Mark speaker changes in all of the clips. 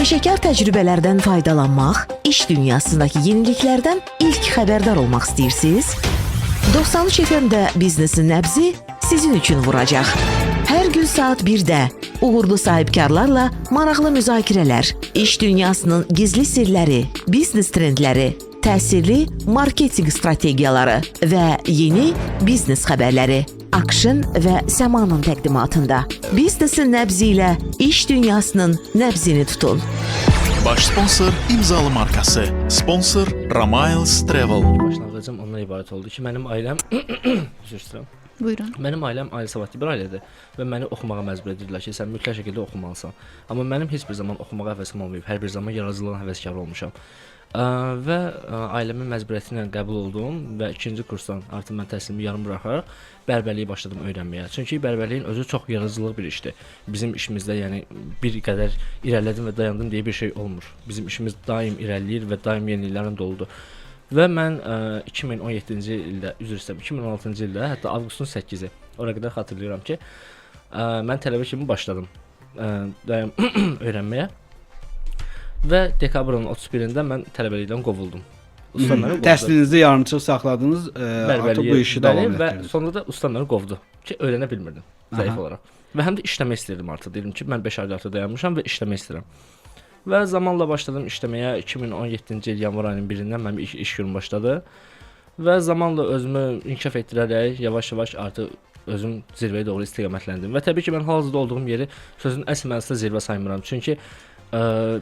Speaker 1: Peşəkar təcrübələrdən faydalanmaq, iş dünyasındakı yeniliklərdən ilk xəbərdar olmaq istəyirsiniz? 93 FM-də biznesin nəbzi sizin üçün vuracaq. Hər gün saat 1-də uğurlu sahibkarlarla maraqlı müzakirələr, iş dünyasının gizli sirləri, biznes trendləri, təsirli marketinq strategiyaları və yeni biznes xəbərləri Akşın və Səmanın təqdimatında. Biznesin nəbzi ilə iş dünyasının nəbzini tutun.
Speaker 2: Baş sponsor İmzalı markası. Sponsor Ramiles Travel.
Speaker 3: Başlanğıcım ondan ibarət oldu ki, mənim ailəm üzr istəyirəm.
Speaker 4: Buyurun.
Speaker 3: Mənim ailəm ailə savadlı bir ailədir və məni oxumağa məcbur edirdilər ki, sən mütləq şəkildə oxumalısan. Amma mənim heç bir zaman oxumağa həvəsim olmayıb. Hər bir zaman yaradıcılığın həvəskarı olmuşam. Və ailəmin məcburiyyəti ilə qəbul oldum və ikinci kursdan artıq mən təhsilimi yarım buraxaraq bərbərliyi başladım öyrənməyə. Çünki bərbərliyin özü çox yaradıcılıq bir işdir. Bizim işimizdə, yəni bir qədər irəlilədim və dayandım deyə bir şey olmur. Bizim işimiz daim irəliləyir və daim yeniliklərlə doludur. Və mən 2017-ci ildə, üzr istəyirəm, 2016-cı ildə, hətta avqustun 8-i, ora qədər xatırlayıram ki, mən tələbə kimi başladım daim öyrənməyə. Və dekabrın 31-də mən tələbəlikdən qovuldum. Ustam məni qovdu.
Speaker 5: Təhsilinizi yarımçıq saxladınız, artıq bu işi davam
Speaker 3: bəli, və
Speaker 5: etdirdiniz.
Speaker 3: sonra da ustam məni qovdu ki, öyrənə bilmirdim zəif olaraq. Və həm də işləmək istəyirdim artıq. Dedim ki, mən 5 aydır artıq dayanmışam və işləmək istəyirəm. Və zamanla başladım işləməyə. 2017-ci il yanvar ayının 1-dən mənim ilk iş günüm başladı. Və zamanla özümü inkişaf etdirərək yavaş-yavaş artıq özüm zirvəyə doğru istiqamətləndim. Və təbii ki, mən hal-hazırda olduğum yeri sözün əsl mənasında zirvə saymıram. Çünki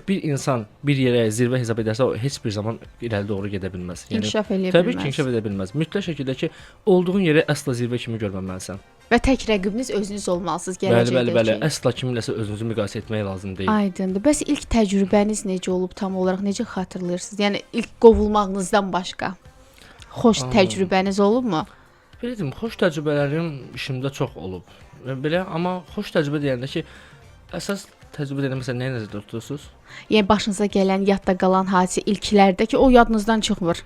Speaker 3: bir insan bir yerə zirvə hesab edərsə, o heç bir zaman irəli doğru gedə bilməz. Yəni
Speaker 4: İnkişaf eləyə
Speaker 3: təbii ki,
Speaker 4: bilməz.
Speaker 3: inkişaf edə bilməz. Mütləq şəkildə ki, olduğun yeri əsla zirvə kimi görməməlisən.
Speaker 4: Və tək rəqibiniz özünüz olmalısınız
Speaker 3: Bəli,
Speaker 4: gələcəkdəki.
Speaker 3: bəli, bəli. Əsla kiminləsə özünüzü müqayisə etmək lazım deyil.
Speaker 4: Aydındır. Bəs ilk təcrübəniz necə olub tam olaraq? Necə xatırlayırsınız? Yəni ilk qovulmağınızdan başqa xoş təcrübəniz olubmu?
Speaker 3: Belə deyim, xoş təcrübələrim işimdə çox olub. Belə, amma xoş təcrübə deyəndə ki, əsas təcrübə deyəndə məsələn nəyi nəzərdə tutursunuz?
Speaker 4: Yəni başınıza gələn, yadda qalan hadisə ilklərdə ki, o yadınızdan çıxmır.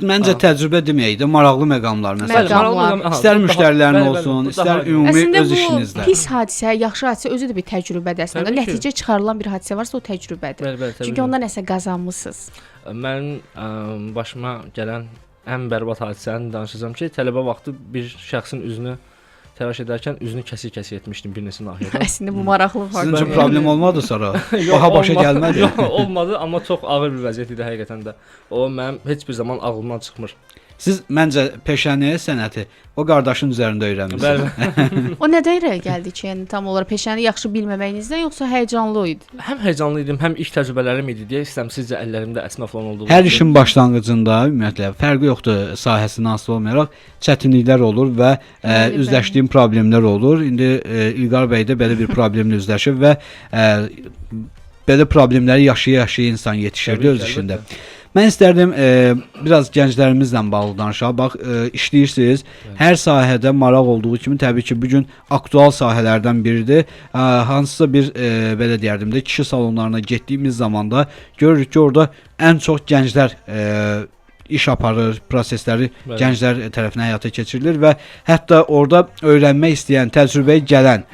Speaker 5: Məncə təcrübə deməyək də, maraqlı məqamlar məsələn.
Speaker 4: Məqamlar.
Speaker 3: Maraqlı məqam- aha,
Speaker 5: İstər
Speaker 3: bu daha-
Speaker 5: müştərilərin
Speaker 3: bəli, bəli,
Speaker 5: olsun,
Speaker 3: bu
Speaker 5: istər
Speaker 3: daha-
Speaker 5: ümumi
Speaker 4: Əslində
Speaker 5: öz
Speaker 4: bu
Speaker 5: işinizdə.
Speaker 4: pis hadisə, yaxşı hadisə özü də bir təcrübədir əslində.
Speaker 3: Təbii ki.
Speaker 4: Nəticə çıxarılan bir hadisə varsa o təcrübədir.
Speaker 3: Bəli, bəli, təbii
Speaker 4: Çünki
Speaker 3: ki.
Speaker 4: ondan nəsə qazanmısınız.
Speaker 3: Mənim başıma gələn ən bərbad hadisəni danışacağam ki, tələbə vaxtı bir şəxsin üzünü təraş edərkən üzünü kəsik-kəsik etmişdim bir neçə nahiyədən.
Speaker 4: Əslində bu maraqlı fakt.
Speaker 5: Sizin üçün problem olmadı sonra? Baha başa gəlmədi?
Speaker 3: Yox, olmadı, amma çox ağır bir vəziyyət idi həqiqətən də. O mənim heç bir zaman ağlımdan çıxmır.
Speaker 5: Siz məncə peşəni, sənəti o qardaşın üzərində öyrənmisiniz.
Speaker 3: Bəli.
Speaker 4: O nədən irəli gəldi ki, yəni tam olaraq peşəni yaxşı bilməməyinizdən yoxsa həyəcanlı idi?
Speaker 3: Həm həyəcanlı idim, həm ilk təcrübələrim idi deyə istəmsizcə əllərimdə əsmə falan olduğu
Speaker 5: Hər
Speaker 3: üçün.
Speaker 5: işin başlanğıcında ümumiyyətlə fərqi yoxdur, sahəsindən asılı olmayaraq çətinliklər olur və
Speaker 4: Bəli,
Speaker 5: üzləşdiyim problemlər olur. İndi İlqar bəy də belə bir problemlə üzləşib və belə problemləri yaşaya-yaşaya insan yetişirdi
Speaker 3: Təbii
Speaker 5: öz
Speaker 3: ki,
Speaker 5: işində.
Speaker 3: əlbəttə.
Speaker 5: Mən istərdim biraz gənclərimizlə bağlı danışaq. Bax, işləyirsiniz. Hər sahədə maraq olduğu kimi təbii ki, bu gün aktual sahələrdən biridir. Hansısa bir belə deyərdim də kişi salonlarına getdiyimiz zamanda görürük ki, orada ən çox gənclər iş aparır, prosesləri
Speaker 3: Bəli.
Speaker 5: gənclər tərəfindən həyata keçirilir və hətta orada öyrənmək istəyən, təcrübəyə gələn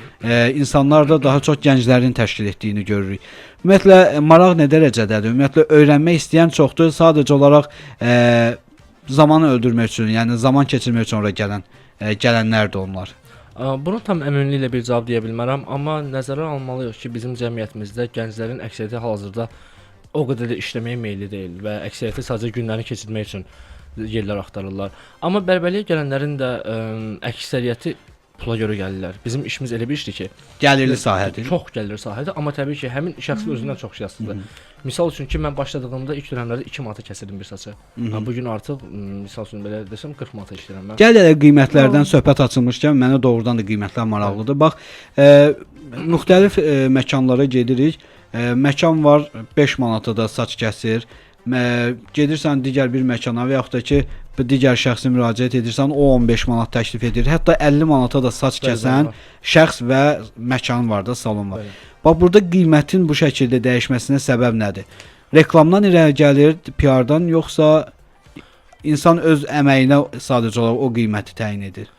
Speaker 5: insanlar da daha çox gənclərin təşkil etdiyini görürük. Ümumiyyətlə maraq nə dərəcədədir? Ümumiyyətlə öyrənmək istəyən çoxdur, sadəcə olaraq zamanı öldürmək üçün, yəni zaman keçirmək üçün ora gələn gələnlər də onlar.
Speaker 3: Bunu tam əminliklə bir cavab deyə bilmərəm, amma nəzərə almalıyıq ki, bizim cəmiyyətimizdə gənclərin əksəriyyəti hal-hazırda o qədər də işləməyə meyilli deyil və əksəriyyəti sadəcə günlərini keçirmək üçün yerlər axtarırlar. Amma bərbərliyə gələnlərin də əksəriyyəti pula görə gəlirlər. Bizim işimiz elə bir işdir ki,
Speaker 5: Gəlirli sahədir.
Speaker 3: Çox gəlir sahədir, amma təbii ki, həmin şəxsin özündən çox şey asılıdır. Misal üçün ki, mən başladığımda ilk dönəmlərdə 2 manata kəsirdim bir saçı. Bu gün artıq misal üçün belə desəm 40 manata işləyirəm mən.
Speaker 5: Gəl elə qiymətlərdən söhbət açılmışkən mənə doğrudan da qiymətlər maraqlıdır. Bax, müxtəlif məkanlara gedirik. Məkan var 5 manata da saç kəsir. Gedirsən digər bir məkana və yaxud da ki, bu digər şəxsə müraciət edirsən, o 15 manat təklif edir. Hətta 50 manata da saç
Speaker 3: Bəli,
Speaker 5: kəsən
Speaker 3: bəli,
Speaker 5: şəxs və məkan var da, salon var.
Speaker 3: Bəli.
Speaker 5: Bax, burada qiymətin bu şəkildə dəyişməsinə səbəb nədir? Reklamdan irəli gəlir, PR-dan, yoxsa insan öz əməyinə sadəcə olaraq o qiyməti təyin edir?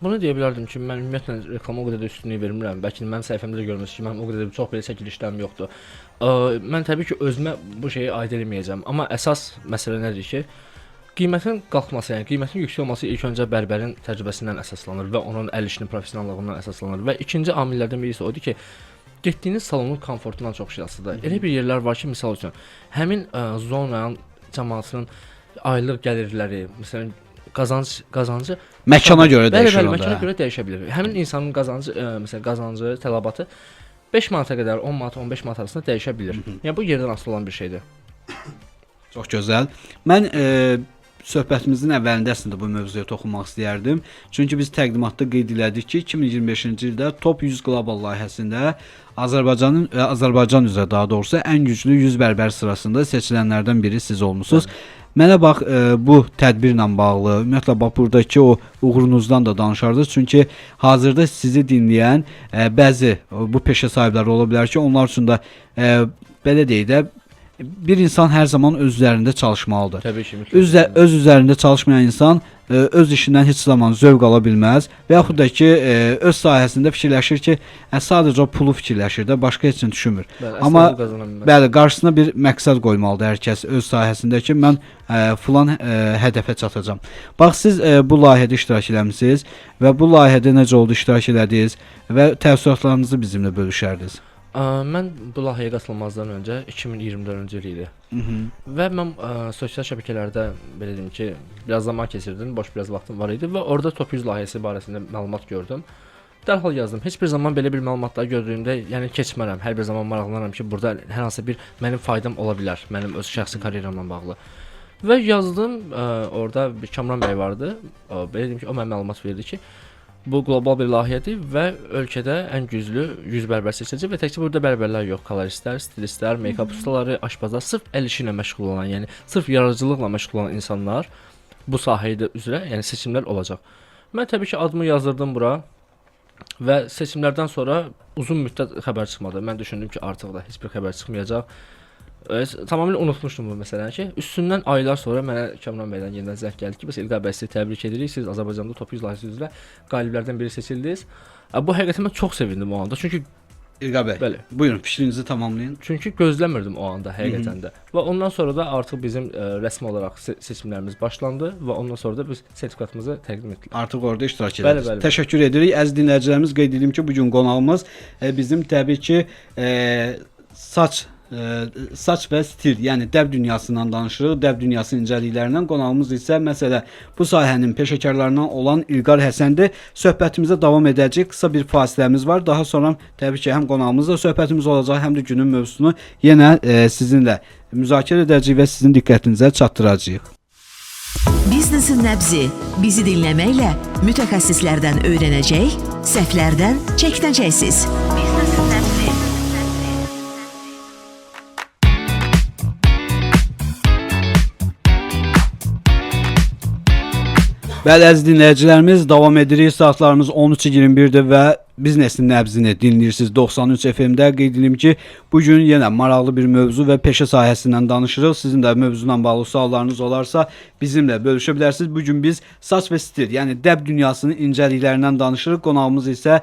Speaker 3: Bunu deyə bilərdim ki, mən ümumiyyətlə reklama o qədər də üstünlük vermirəm. Bəlkə də mənim səhifəmdə də görmüsünüz ki, mənim o qədər də çox belə çəkilişlərim yoxdur. Mən təbii ki, özümə bu şeyi aid eləməyəcəm, amma əsas məsələ nədir ki, qiymətin qalxması, yəni qiymətin yüksək olması ilk öncə bərbərin təcrübəsindən əsaslanır və onun əl işinin professionallığından əsaslanır və ikinci amillərdən biri isə odur ki, getdiyiniz salonun komfortundan çox şey asılıdır. Elə bir yerlər var ki, misal üçün, həmin zonanın cəmaatının aylıq gəlirləri, məsələn, qazancı
Speaker 5: Məkana görə dəyişir.
Speaker 3: Bəli, məkana görə dəyişə bilər. Həmin insanın qazancı, məsələn, qazancı, tələbatı 5 manata qədər, 10 manat, 15 manat arasında dəyişə bilər. Yəni bu yerdən asılı olan bir şeydir.
Speaker 5: Çox gözəl. Mən söhbətimizin əvvəlində əslində bu mövzuya toxunmaq istəyərdim. Çünki biz təqdimatda qeyd elədik ki, 2025-ci ildə Top 100 Global layihəsində Azərbaycanın və Azərbaycan üzrə daha doğrusu ən güclü 100 bərbər sırasında seçilənlərdən biri siz olmusunuz. Mənə bax bu tədbirlə bağlı, ümumiyyətlə bax buradakı o uğurunuzdan da danışardınız. Çünki hazırda sizi dinləyən bəzi bu peşə sahibləri ola bilər ki, onlar üçün də belə deyək də, bir insan hər zaman öz üzərində çalışmalıdır.
Speaker 3: Təbii ki,
Speaker 5: öz üzərində çalışmayan insan öz işindən heç zaman zövq ala bilməz və yaxud da ki, öz sahəsində fikirləşir ki, sadəcə o pulu fikirləşir də, başqa heç nə düşünmür.
Speaker 3: Bəli,
Speaker 5: amma bəli, qarşısına bir məqsəd qoymalıdır hər kəs öz sahəsində ki, mən filan hədəfə çatacağam. Bax, siz bu layihədə iştirak eləmisiniz və bu layihədə necə oldu iştirak elədiniz və təəssüratlarınızı bizimlə bölüşərdiniz.
Speaker 3: Mən bu layihəyə qatılmazdan öncə 2024-cü il idi. Və mən sosial şəbəkələrdə belə deyim ki, biraz zaman keçirdim, boş biraz vaxtım var idi və orada Top 100 layihəsi barəsində məlumat gördüm. Dərhal yazdım. Heç bir zaman belə bir məlumatlar gördüyümdə, yəni keçmərəm. Hər bir zaman maraqlanaram ki, burada hər hansı bir mənim faydam ola bilər, mənim öz şəxsi karyeramla bağlı. Və yazdım, orada bir Kamran bəy vardı. Belə deyim ki, o mənə məlumat verdi ki, bu qlobal bir layihədir və ölkədə ən güclü 100 bərbər seçiləcək və təkcə burada bərbərlər yox, koloristlər, stilistlər, make-up ustaları, aşpazlar, sırf əl işi ilə məşğul olan, yəni sırf yaradıcılıqla məşğul olan insanlar bu sahədə üzrə, yəni seçimlər olacaq. Mən təbii ki, adımı yazdırdım bura və seçimlərdən sonra uzun müddət xəbər çıxmadı. Mən düşündüm ki, artıq da heç bir xəbər çıxmayacaq. Tamamilə unutmuşdum bu məsələni ki, üstündən aylar sonra mənə Kamran bəydən yenidən zəng gəldi ki, bəs İlqar bəy, sizi təbrik edirik, siz Azərbaycanda Top 100 layihəsi üzrə qaliblərdən biri seçildiniz. Bu həqiqətən mən çox sevindim o anda. Çünki
Speaker 5: İlqar bəy,
Speaker 3: bəli.
Speaker 5: Buyurun, fikrinizi tamamlayın.
Speaker 3: Çünki gözləmirdim o anda həqiqətən də. Və ondan sonra da artıq bizim rəsmi olaraq seçimlərimiz başlandı və ondan sonra da biz sertifikatımızı təqdim etdilər.
Speaker 5: Artıq orada iştirak edərsiniz.
Speaker 3: Bəli, bəli.
Speaker 5: Təşəkkür edirik. Əziz dinləyicilərimiz, qeyd edim ki, bu gün qonağımız bizim təbii ki, saç və stil, yəni dəb dünyasından danışırıq, dəb dünyası incəliklərindən. Qonağımız isə məsələ bu sahənin peşəkarlarından olan İlqar Həsəndir. Söhbətimizə davam edəcəyik. Qısa bir fasiləmiz var. Daha sonra təbii ki, həm qonağımızla söhbətimiz olacaq, həm də günün mövzusunu yenə sizinlə müzakirə edəcəyik və sizin diqqətinizə çatdıracağıq.
Speaker 1: Biznesin nəbzi bizi dinləməklə mütəxəssislərdən öyrənəcək, səhvlərdən çəkinəcəksiniz. Biznesin nəbzi.
Speaker 5: Bəli, əziz dinləyicilərimiz, davam edirik. Saatlarımız 13:21-dir və biznesin nəbzini dinləyirsiniz 93 FM-də. Qeyd edim ki, bu gün yenə maraqlı bir mövzu və peşə sahəsindən danışırıq. Sizin də mövzuyla bağlı suallarınız olarsa bizimlə bölüşə bilərsiniz. Bu gün biz saç və stil, yəni dəb dünyasının incəliklərindən danışırıq. Qonağımız isə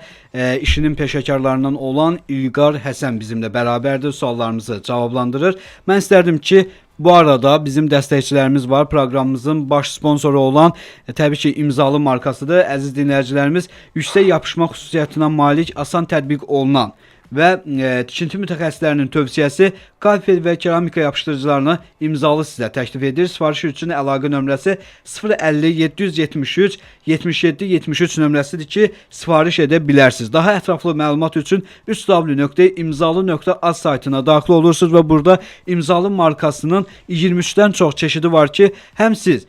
Speaker 5: işinin peşəkarlarından olan İlqar Həsən bizimlə bərabərdir. Suallarımızı cavablandırır. Mən istərdim ki, bu arada bizim dəstəkçilərimiz var. Proqramımızın baş sponsoru olan təbii ki, imzalı markasıdır. Əziz dinləyicilərimiz, yüksək yapışma xüsusiyyətinə malik, asan tətbiq olunan və tikinti mütəxəssislərinin tövsiyəsi kafel və keramika yapışdırıcılarını imzalı sizə təklif edir. Sifariş üçün əlaqə nömrəsi 050 773 77 73 nömrəsidir ki, sifariş edə bilərsiniz. Daha ətraflı məlumat üçün www.imzalı.az saytına daxil olursunuz və burada imzalı markasının 23-dən çox çeşidi var ki, həm siz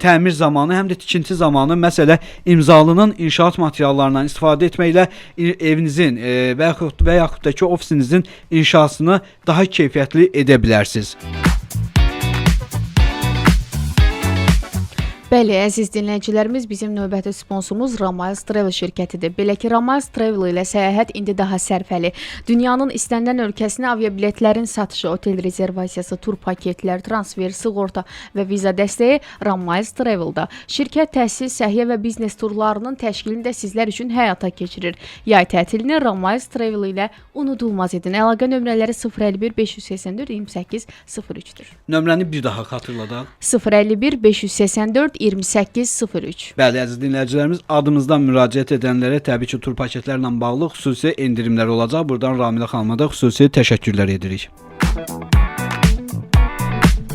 Speaker 5: təmir zamanı, həm də tikinti zamanı məsələ imzalının inşaat materiallarından istifadə etməklə evinizin və yaxud da ki, ofisinizin inşasını daha keyfiyyətli edə bilərsiniz.
Speaker 4: Bəli, əziz dinləyicilərimiz, bizim növbəti sponsorumuz Ramiles Travel şirkətidir. Belə ki, Ramiles Travel ilə səyahət indi daha sərfəli. Dünyanın istənilən ölkəsinə aviabiletlərin satışı, otel rezervasiyası, tur paketlər, transfer, sığorta və viza dəstəyi Ramiles Travel-da. Şirkət təhsil, səhiyyə və biznes turlarının təşkilini də sizlər üçün həyata keçirir. Yay tətilini Ramiles Travel ilə unudulmaz edin. Əlaqə nömrələri 051 584 28 03-dür.
Speaker 5: Nömrəni bir daha xatırladaq.
Speaker 4: 051 584 28 03.
Speaker 5: Bəli, əziz dinləyicilərimiz, adımızdan müraciət edənlərə təbii ki, tur paketlərlə bağlı xüsusi endirimlər olacaq. Buradan Ramilə xanıma da xüsusi təşəkkürlər edirik.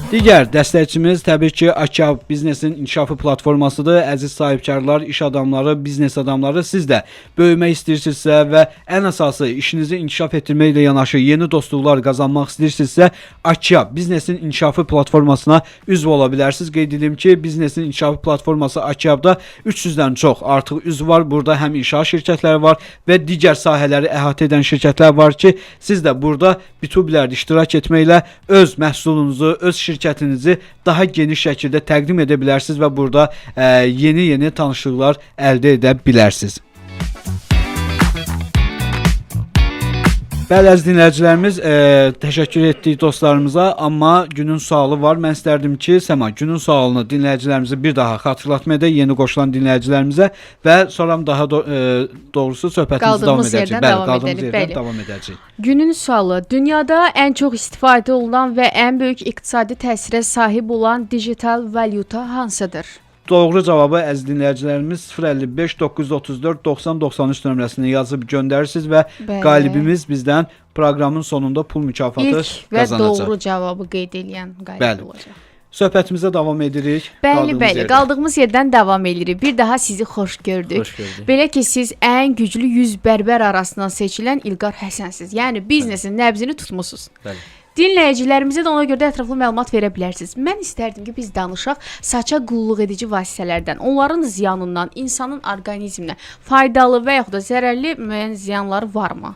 Speaker 5: Digər dəstəkçimiz təbii ki, AKAV biznesin inkişafı platformasıdır. Əziz sahibkarlar, iş adamları, biznes adamları, siz də böyümək istəyirsinizsə və ən əsası işinizi inkişaf etdirməklə yanaşı yeni dostluqlar qazanmaq istəyirsinizsə, AKAV biznesin inkişafı platformasına üzv ola bilərsiniz. Qeyd edim ki, biznesin inkişafı platforması AKAV-da 300-dən çox artıq üzv var. Burada həm inşaat şirkətləri var və digər sahələri əhatə edən şirkətlər var ki, siz də burada B2B-lərdə iştirak etməklə öz məhsulunuzu, öz şirkətinizi daha geniş şəkildə təqdim edə bilərsiniz və burada yeni-yeni tanışlıqlar əldə edə bilərsiniz. Bəli, əziz dinləyicilərimiz, təşəkkür etdik dostlarımıza, amma günün sualı var. Mən istərdim ki, Səma, günün sualını dinləyicilərimizə bir daha xatırlatma edək, yeni qoşulan dinləyicilərimizə və sonra daha doğrusu söhbətimizi davam
Speaker 4: Qaldığımız
Speaker 5: edəcəyik.
Speaker 4: yerdən
Speaker 5: Bəli,
Speaker 4: davam
Speaker 5: qaldığımız
Speaker 4: edəlim,
Speaker 5: yerdən
Speaker 4: bəli.
Speaker 5: davam edəcəyik.
Speaker 4: Günün sualı: Dünyada ən çox istifadə olunan və ən böyük iqtisadi təsirə sahib olan digital valyuta hansıdır?
Speaker 5: Doğru cavabı əziz dinləyicilərimiz 055 934 90 93 nömrəsinə yazıb göndərirsiniz və
Speaker 4: Bəli.
Speaker 5: qalibimiz bizdən proqramın sonunda pul mükafatı
Speaker 4: İlk və
Speaker 5: qazanacaq.
Speaker 4: doğru cavabı qeyd eləyən qalib
Speaker 5: Bəli.
Speaker 4: olacaq.
Speaker 5: Söhbətimizə davam edirik.
Speaker 4: Bəli,
Speaker 5: Qaldığımız
Speaker 4: bəli.
Speaker 5: yerdən.
Speaker 4: Qaldığımız yerdən davam edirik. Bir daha sizi xoş gördük.
Speaker 3: Xoş gördük.
Speaker 4: Belə ki, siz ən güclü 100 bərbər arasından seçilən İlqar Həsənsiz. Yəni biznesin nəbzini tutmusunuz.
Speaker 3: Bəli.
Speaker 4: Dinləyicilərimizə də ona görə də ətraflı məlumat verə bilərsiniz. Mən istərdim ki, biz danışaq saça qulluq edici vasitələrdən, onların ziyanından, insanın orqanizminə faydalı və yaxud da zərərli müəyyən ziyanları varmı?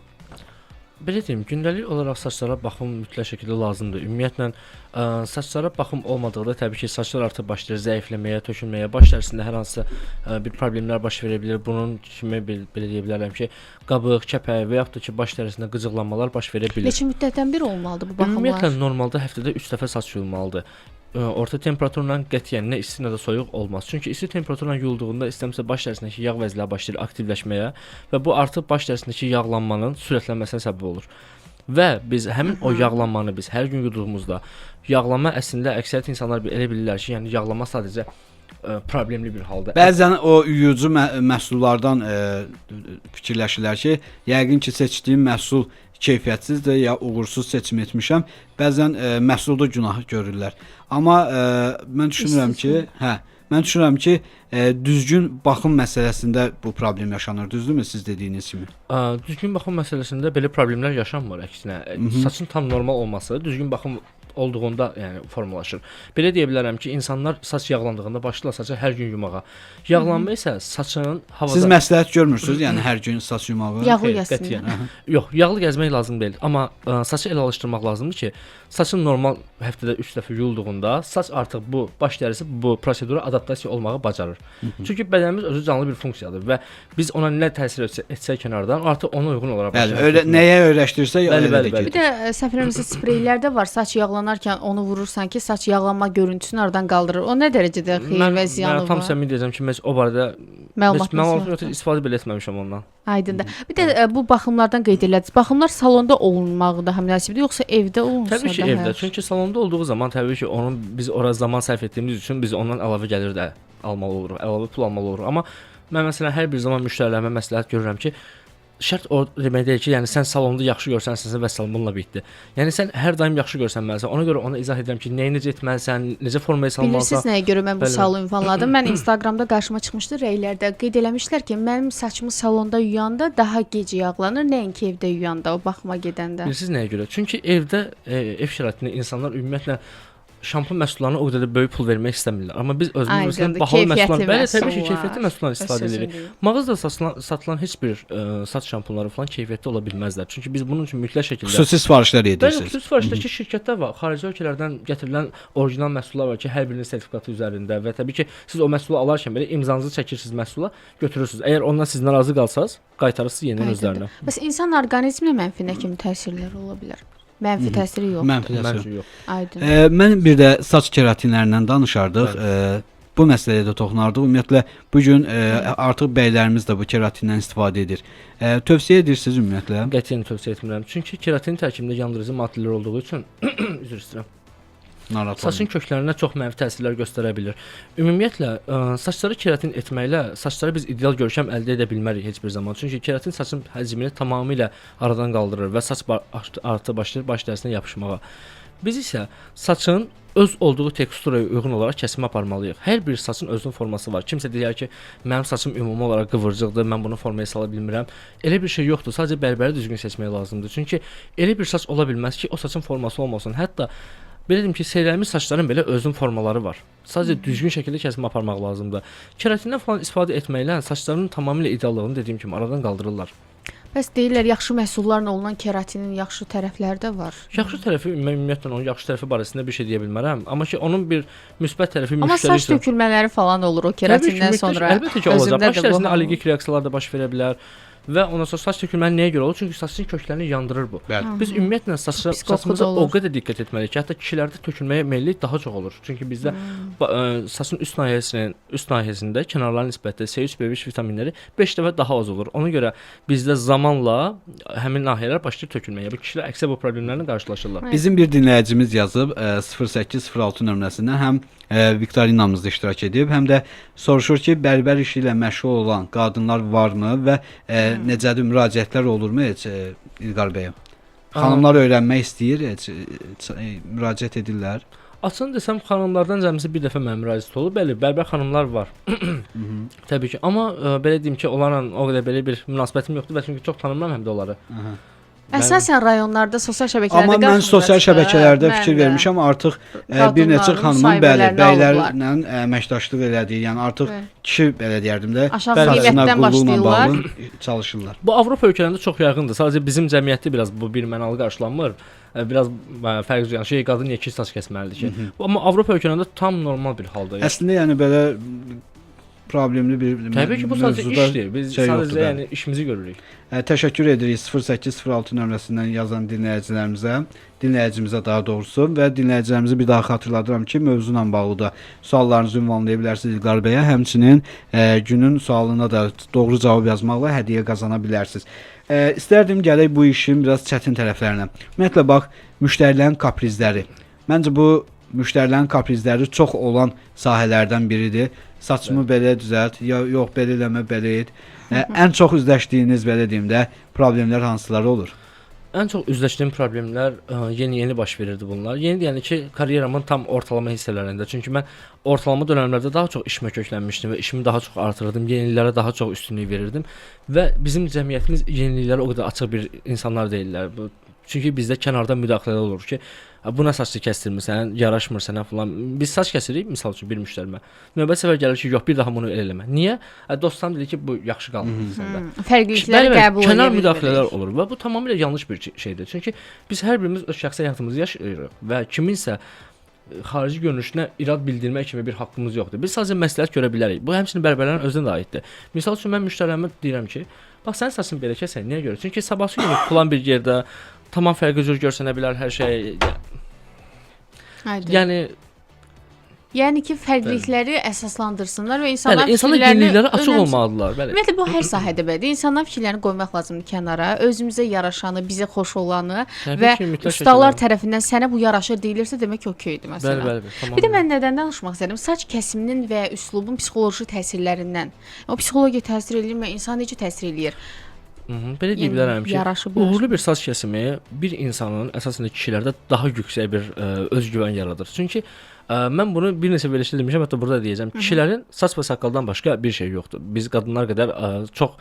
Speaker 3: Belə deyim, gündəlik olaraq saçlara baxım mütləq şəkildə lazımdır. Ümumiyyətlə, saçlara baxım olmadıqda təbii ki, saçlar artıq başlayır zəifləməyə, tökülməyə, baş dərisində hər hansısa bir problemlər baş verə bilər. Bunun kimi belə deyə bilərəm ki, qabıq, kəpək və yaxud da ki, baş dərisində qıcıqlanmalar baş verə bilər.
Speaker 4: Neçə müddətdən bir olmalıdır bu baxımlar?
Speaker 3: Ümumiyyətlə normalda həftədə 3 dəfə saç yuyulmalıdır. Orta temperaturla qətiyyən nə isti nə də soyuq olmaz. Çünki isti temperaturla yuyulduğunda istəmsə baş dərisindəki yağ vəzləri başlayır aktivləşməyə və bu artıq baş dərisindəki yağlanmanın sürətlənməsinə səbəb olur. Və biz həmin o yağlanmanı biz hər gün yuduğumuzda yağlanma əslində əksəriyyət insanlar elə bilirlər ki, yəni yağlanma sadəcə problemli bir halda.
Speaker 5: Bəzən o yuyucu məhsullardan fikirləşirlər ki, yəqin ki, seçdiyim məhsul keyfiyyətsizdir ya uğursuz seçim etmişəm. Bəzən məhsulda günah görürlər. Amma mən düşünürəm ki, hə, mən düşünürəm ki, düzgün baxım məsələsində bu problem yaşanır, düzdürmü siz dediyiniz kimi?
Speaker 3: Düzgün baxım məsələsində belə problemlər yaşanmır əksinə. Saçın tam normal olması düzgün baxım olduğunda, yəni formalaşır. Belə deyə bilərəm ki, insanlar saç yağlandığında başlayırlar saçı hər gün yumağa. Yağlanma isə saçın havada
Speaker 5: Siz məsləhət görmürsüz, yəni hər gün saç yumağı?
Speaker 4: Yağlı
Speaker 3: Xeyr,
Speaker 4: gəzsinlər.
Speaker 3: qətiyyən. Yox, yağlı gəzmək lazım deyil, amma saçı elə alışdırmaq lazımdır ki, saçın normal həftədə 3 dəfə yuyulduğunda saç artıq bu baş dərisi bu prosedura adaptasiya olmağı bacarır. Çünki bədənimiz özü canlı bir funksiyadır və biz ona nə təsir etsək kənardan, artıq ona uyğun olaraq
Speaker 5: Bəli,
Speaker 3: başlayır.
Speaker 5: öyle nəyə öyrəşdirsək
Speaker 3: Bəli,
Speaker 5: elə
Speaker 3: bəli,
Speaker 5: də
Speaker 3: bəli.
Speaker 4: Bir
Speaker 5: gedir.
Speaker 4: də səhv eləmirəmsə spreylər də var. Saç yağlanarkən onu vurursan ki, saç yağlanma görüntüsünü aradan qaldırır. O nə dərəcədə xeyir və ziyanı
Speaker 3: mən tam
Speaker 4: var?
Speaker 3: səmimi deyəcəm ki, mən o barədə heç
Speaker 4: Məlumatınız
Speaker 3: məlumatım
Speaker 4: yoxdur.
Speaker 3: yoxdur, istifadə belə etməmişəm ondan.
Speaker 4: Aydındır. Bir də bu baxımlardan qeyd elədiniz. Baxımlar salonda olunmağı daha münasibdir, yoxsa evdə olunsa
Speaker 3: Təbii ki,
Speaker 4: daha
Speaker 3: evdə.
Speaker 4: yaxşı?
Speaker 3: Çünki salonda olduğu zaman təbii ki, onun biz ora zaman sərf etdiyimiz üçün biz ondan əlavə gəlir də almalı oluruq, əlavə pul almalı oluruq. Amma mən məsələn hər bir zaman müştərilərimə məsləhət görürəm ki, şərt o demək deyil ki, yəni sən salonda yaxşı görsənsənsə vəssalam bununla bitdi. Yəni sən hər daim yaxşı görsənməlisən. Ona görə ona izah edirəm ki, nəyi necə etməlisən, necə formaya
Speaker 4: Bilirsiniz
Speaker 3: salmalısan.
Speaker 4: nəyə görə mən bu
Speaker 3: Bəli.
Speaker 4: sualı ünvanladım? Mən Instagramda qarşıma çıxmışdı rəylərdə. Qeyd eləmişlər ki, mənim saçımı salonda yuyanda daha gec yağlanır, nəinki evdə yuyanda, o baxıma gedəndə.
Speaker 3: Bilirsiniz nəyə görə? Çünki evdə ev şəraitində insanlar ümumiyyətlə şampun məhsullarına o qədər də böyük pul vermək istəmirlər. Amma biz özümüz məsələn
Speaker 4: Aydındır,
Speaker 3: bahalı məhsullar,
Speaker 4: keyfiyyətli
Speaker 3: bəli, təbii ki,
Speaker 4: məhsullar.
Speaker 3: keyfiyyətli məhsullar
Speaker 4: Öz
Speaker 3: istifadə
Speaker 4: sözün
Speaker 3: edirik.
Speaker 4: deyil.
Speaker 3: Mağazada satılan heç bir saç şampunları falan keyfiyyətli ola bilməzlər. Çünki biz bunun üçün mütləq şəkildə
Speaker 5: Xüsusi sifarişlər
Speaker 3: Bəli,
Speaker 5: edirsiniz.
Speaker 3: xüsusi sifarişdəki şirkətlər var. Xarici ölkələrdən gətirilən orijinal məhsullar var ki, hər birinin sertifikatı üzərində və təbii ki, siz o məhsulu alarkən belə imzanızı çəkirsiniz məhsula, götürürsüz. Əgər ondan siz narazı qalsanız, qaytarırsınız yenidən
Speaker 4: Aydındır.
Speaker 3: özlərinə.
Speaker 4: Bəs insan orqanizminə mənfi nə kimi təsirlər ola bilər? Mənfi təsiri yoxdur.
Speaker 5: Mənfi təsir.
Speaker 3: Məncə yox.
Speaker 4: Aydın.
Speaker 5: Mən bir də saç keratinlərindən danışardıq. Bu məsələyə də toxunardıq. Ümumiyyətlə bu gün artıq bəylərimiz də bu keratindən istifadə edir. Tövsiyə edirsiniz ümumiyyətlə?
Speaker 3: Qətiyyən tövsiyə etmirəm. Çünki keratinin tərkibində yandırıcı maddələr olduğu üçün üzr istəyirəm.
Speaker 5: Narahat
Speaker 3: Saçın
Speaker 5: olmayın.
Speaker 3: köklərinə çox mənfi təsirlər göstərə bilər. Ümumiyyətlə, saçları keratin etməklə saçları biz ideal görkəm əldə edə bilmərik heç bir zaman. Çünki keratin saçın həcmini tamamilə aradan qaldırır və saç artı başlayır baş dərisinə yapışmağa. Biz isə saçın öz olduğu teksturaya uyğun olaraq kəsim aparmalıyıq. Hər bir saçın özünün forması var. Kimsə deyər ki, mənim saçım ümumi olaraq qıvırcıqdır, mən bunu formaya sala bilmirəm. Elə bir şey yoxdur. Sadəcə bərberi düzgün seçmək lazımdır. Çünki elə bir saç ola bilməz ki, o saçın forması olmasın. Hətta belə deyim ki, seyrəlmiş saçların belə özünün formaları var. Sadəcə düzgün şəkildə kəsim aparmaq lazımdır. Keratindən falan istifadə etməklə saçların tamamilə ideallığını dediyim kimi aradan qaldırırlar.
Speaker 4: Bəs deyirlər yaxşı məhsullarla olunan keratinin yaxşı tərəfləri də var.
Speaker 3: Yaxşı tərəfi ümumiyyətlə onun yaxşı tərəfi barəsində bir şey deyə bilmərəm, amma ki onun bir müsbət tərəfi
Speaker 4: Amma
Speaker 3: müştəri
Speaker 4: saç
Speaker 3: üçün
Speaker 4: tökülmələri falan olur o
Speaker 3: Təbii ki,
Speaker 4: keratindən
Speaker 3: mütləq-
Speaker 4: sonra.
Speaker 3: Əlbəttə ki, olacaq.
Speaker 4: Özümdə
Speaker 3: Baş
Speaker 4: də bu
Speaker 3: dərisində allergik reaksiyalar da baş verə bilər. Və ondan sonra saç tökülmələri nəyə görə olur? Çünki saçın köklərini yandırır bu.
Speaker 5: Bəli.
Speaker 3: Biz ümumiyyətlə
Speaker 4: Pis qoxu
Speaker 3: saçımıza
Speaker 4: da
Speaker 3: o
Speaker 4: olur.
Speaker 3: qədər diqqət etməliyik ki, hətta kişilərdə tökülməyə meyillik daha çox olur. Çünki bizdə saçın üst nahiyəsində kənarların nisbətdə C3, B5 vitaminləri 5 dəfə daha az olur. Ona görə bizdə zamanla həmin nahiyələr başlayır tökülməyə. Bu kişilər əksər bu problemlərlə qarşılaşırlar.
Speaker 5: Bizim bir dinləyicimiz yazıb 0806 nömrəsindən həm viktorinamızda iştirak edib, həm də soruşur ki, bərbər işi ilə məşğul olan qadınlar varmı və necədir müraciətlər olurmu heç İlqar bəyə? Xanımlar öyrənmək istəyir, heç müraciət edirlər.
Speaker 3: Açığını desəm, xanımlardan cəmisi bir dəfə mənə müraciət olub. Bəli, bərbər xanımlar var. Təbii ki, amma belə deyim ki, onlarla o qədər belə bir münasibətim yoxdur və çünki çox tanımıram həm də onları.
Speaker 5: Aha.
Speaker 4: Əsasən rayonlarda, sosial şəbəkələrdə
Speaker 5: Amma mən
Speaker 4: qarşımıza
Speaker 5: sosial
Speaker 4: çıxır.
Speaker 5: şəbəkələrdə
Speaker 4: Mən
Speaker 5: fikir
Speaker 4: də.
Speaker 5: vermişəm, artıq bir neçə
Speaker 4: Qadınların
Speaker 5: xanımın bəli,
Speaker 4: müsahibələrində alıblar.
Speaker 5: bəylərlə əməkdaşlıq elədiyi, yəni artıq
Speaker 4: Bəli.
Speaker 5: kişi belə deyərdim də,
Speaker 4: Aşağı
Speaker 5: saçına
Speaker 4: qiymətdən
Speaker 5: qulluqla
Speaker 4: başlayırlar.
Speaker 5: bağlı çalışırlar.
Speaker 3: Bu Avropa ölkələrində çox yaygındır. Sadəcə bizim cəmiyyətdə biraz bu bir mənalı qarşılanmır. Biraz fərqli yəni şey qadın niyə ki saç kəsməlidir ki? Bu, amma Avropa ölkələrində tam normal bir haldır.
Speaker 5: Əslində yəni belə problemli bir
Speaker 3: Təbii ki, bu sadəcə
Speaker 5: mövzuda
Speaker 3: işdir. Biz
Speaker 5: şey yoxdur,
Speaker 3: sadəcə
Speaker 5: bəli.
Speaker 3: yəni işimizi görürük.
Speaker 5: Təşəkkür edirik 0806 nömrəsindən yazan dinləyicilərimizə, dinləyicimizə daha doğrusu və dinləyicilərimizi bir daha xatırladıram ki, mövzu ilə bağlı da suallarınızı ünvanlaya bilərsiniz İlqar bəyə. Həmçinin günün sualına da doğru cavab yazmaqla hədiyyə qazana bilərsiniz. İstərdim gələk bu işin biraz çətin tərəflərinə. Ümumiyyətlə bax, müştərilərin kaprizləri. Məncə bu müştərilərin kaprizləri çox olan sahələrdən biridir. Saçımı belə düzəlt, ya yox belə eləmə, belə et. Ən çox üzləşdiyiniz belə deyim də problemlər hansıları olur?
Speaker 3: Ən çox üzləşdiyim problemlər yeni-yeni baş verirdi bunlar. Yeni deyəndə ki, karyeramın tam ortalama hissələrində. Çünki mən ortalama dövrlərdə daha çox işimə köklənmişdim və işimi daha çox artırırdım, yeniliklərə daha çox üstünlük verirdim və bizim cəmiyyətimiz yeniliklərə o qədər açıq bir insanlar deyillər. Bu çünki bizdə kənardan müdaxilələr olur ki, "A, bu nə saçlı kəsdirmisən, yaraşmır sənə falan." Biz saç kəsirik, misal üçün bir müştərimə. Növbəti səfər gəlir ki, yox, bir daha bunu elə eləmə. Niyə? Dostlarım dedi ki, bu yaxşı qalmır səndə.
Speaker 4: Fərqlilikləri
Speaker 3: Bəli, bəli,
Speaker 4: qəbul
Speaker 3: kənar
Speaker 4: edə
Speaker 3: müdaxilələr
Speaker 4: bilmirik.
Speaker 3: olur və bu tamamilə yanlış bir şeydir. Çünki biz hər birimiz öz şəxsi həyatımızı yaşayırıq və kiminsə xarici görünüşünə irad bildirmək kimi bir haqqımız yoxdur. Biz sadəcə məsləhət görə bilərik. Bu həmçinin bərbərlərin özünə də aiddir. Misal üçün mən müştərilərimə deyirəm ki, bax sənin saçını belə kəsək. Niyə görə? Çünki sabahsı günü filan bir yerdə tamam fərqli cür görsənə bilər hər şey.
Speaker 4: Aydın.
Speaker 3: Yəni
Speaker 4: Yəni ki, fərqlilikləri əsaslandırsınlar və insanlar
Speaker 3: bəli, insanlar
Speaker 4: fikirlərini
Speaker 3: yeniliklərə açıq
Speaker 4: önəmsə-
Speaker 3: olmalıdırlar. Bəli.
Speaker 4: Ümumiyyətlə bu hər sahədə belədir. İnsanlar fikirlərini qoymaq lazımdır kənara, özümüzə yaraşanı, bizə xoş olanı
Speaker 3: Təbii
Speaker 4: və
Speaker 3: ki, mütləq
Speaker 4: ustalar
Speaker 3: şəkildə.
Speaker 4: tərəfindən sənə bu yaraşır deyilirsə, demək ki, okeydir məsələn.
Speaker 3: Bəli, bəli, bəli,
Speaker 4: Bir də
Speaker 3: tamamilə.
Speaker 4: mən nədən danışmaq istədim? Saç kəsiminin və üslubun psixoloji təsirlərindən. O psixologiya təsir eləyirmi? İnsan necə təsir eləyir?
Speaker 3: Belə deyə
Speaker 4: Yəni,
Speaker 3: bilərəm ki,
Speaker 4: yaraşıb,
Speaker 3: uğurlu bir saç kəsimi bir insanın əsasında kişilərdə daha yüksək bir özgüvən yaradır. Çünki Mən bunu bir neçə verilişdə demişəm, hətta burada da deyəcəm. Kişilərin saç və saqqaldan başqa bir şey yoxdur. Biz qadınlar qədər çox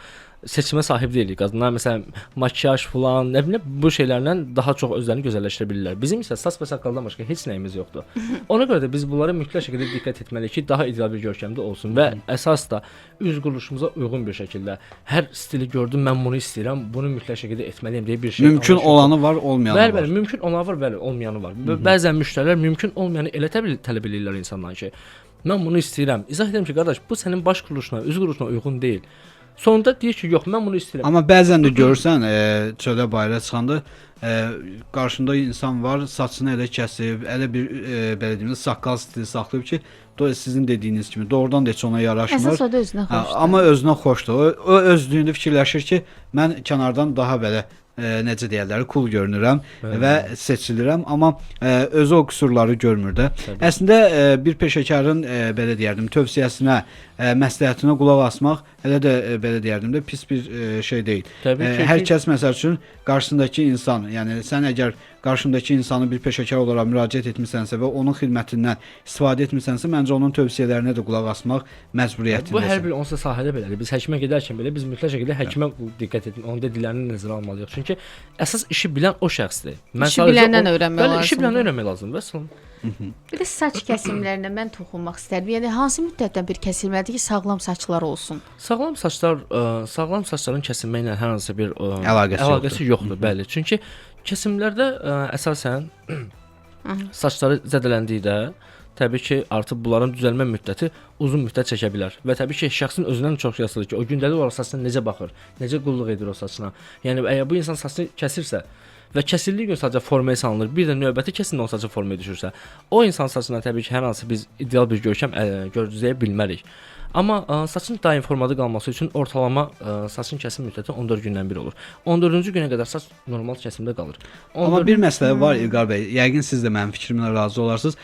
Speaker 3: seçimə sahib deyilik. Qadınlar məsələn makiyaj falan, nə bilim bu şeylərlə daha çox özlərini gözəlləşdirə bilirlər. Bizim isə saç və saqqaldan başqa heç nəyimiz yoxdur. Ona görə də biz bunlara mütləq şəkildə diqqət etməliyik ki, daha ideal bir görkəmdə olsun və əsas da üz quruluşumuza uyğun bir şəkildə hər stili gördüm, mən bunu istəyirəm, bunu mütləq şəkildə etməliyəm deyə bir şey.
Speaker 5: Mümkün olanı var, olmayanı
Speaker 3: Bəli,
Speaker 5: var.
Speaker 3: bəli, mümkün olanı var, bəli, olmayanı var. Bəzən müştərilər mümkün olmayanı elə tələb eləyirlər insandan ki, mən bunu istəyirəm. İzah edirəm ki, qardaş, bu sənin baş quruluşuna, üz quruluşuna uyğun deyil. Sonunda deyir ki, yox, mən bunu istəyirəm.
Speaker 5: Amma bəzən də görürsən, çölə bayıra çıxanda qarşında insan var, saçını elə kəsib, elə bir belə deyim də saqqal stili saxlayıb ki, sizin dediyiniz kimi doğrudan da heç ona yaraşmır.
Speaker 4: Əsas o da özünə
Speaker 5: Hə,
Speaker 4: xoşdur.
Speaker 5: amma özünə xoşdur. O özlüyündə fikirləşir ki, mən kənardan daha belə necə deyərlər, cool görünürəm və seçilirəm, amma özü o qüsurları görmür də. Əslində bir peşəkarın belə deyərdim, tövsiyəsinə, məsləhətinə qulaq asmaq elə də belə deyərdim də pis bir şey deyil.
Speaker 3: Təbii ki,
Speaker 5: Hər kəs məsəl üçün qarşısındakı insan, yəni sən əgər qarşındakı insanı bir peşəkar olaraq müraciət etmisənsə və onun xidmətindən istifadə etmisənsə, məncə onun tövsiyələrinə də qulaq asmaq məcburiyyətindəsən.
Speaker 3: Bu hər bir onsuz da sahədə belədir. Biz həkimə gedərkən belə biz mütləq şəkildə həkimə diqqət etməliyik, onun dediklərini nəzərə almalıyıq. Çünki əsas işi bilən o şəxsdir. Mən
Speaker 4: İşi
Speaker 3: sadəcə
Speaker 4: biləndən öyrənmək
Speaker 3: Bəli, işi biləndən
Speaker 4: lazımdır.
Speaker 3: öyrənmək lazımdır. Vəssalam.
Speaker 4: Bir də saç kəsimlərinə mən toxunmaq istərdim. Yəni hansı müddətdən bir kəsilməlidir ki, sağlam saçlar olsun?
Speaker 3: Sağlam saçlar, sağlam saçların kəsilməyi ilə hər hansı bir
Speaker 5: Əlaqəsi
Speaker 3: əlaqəsi yoxdur, bəli. Çünki kəsimlərdə əsasən saçları zədələndikdə təbii ki, artıq bunların düzəlmə müddəti uzun müddət çəkə bilər və təbii ki, şəxsin özündən çox asılıdır ki, o gündəlik olaraq saçına necə baxır, necə qulluq edir o saçına. Yəni əgər bu insan saçını kəsirsə və kəsildiyi gün sadəcə formaya salınır, bir də növbəti kəsimdə o saçı formaya düşürsə, o insan saçına təbii ki, hər hansı biz ideal bir görkəm gözləyə bilmərik. Amma saçın daim formada qalması üçün ortalama saçın kəsim müddəti 14 gündən bir olur. 14-cü günə qədər saç normal kəsimdə qalır.
Speaker 5: Amma
Speaker 3: 14
Speaker 5: bir məsələ var İlqar bəy. Yəqin siz də mənim fikrimlə razı olarsınız.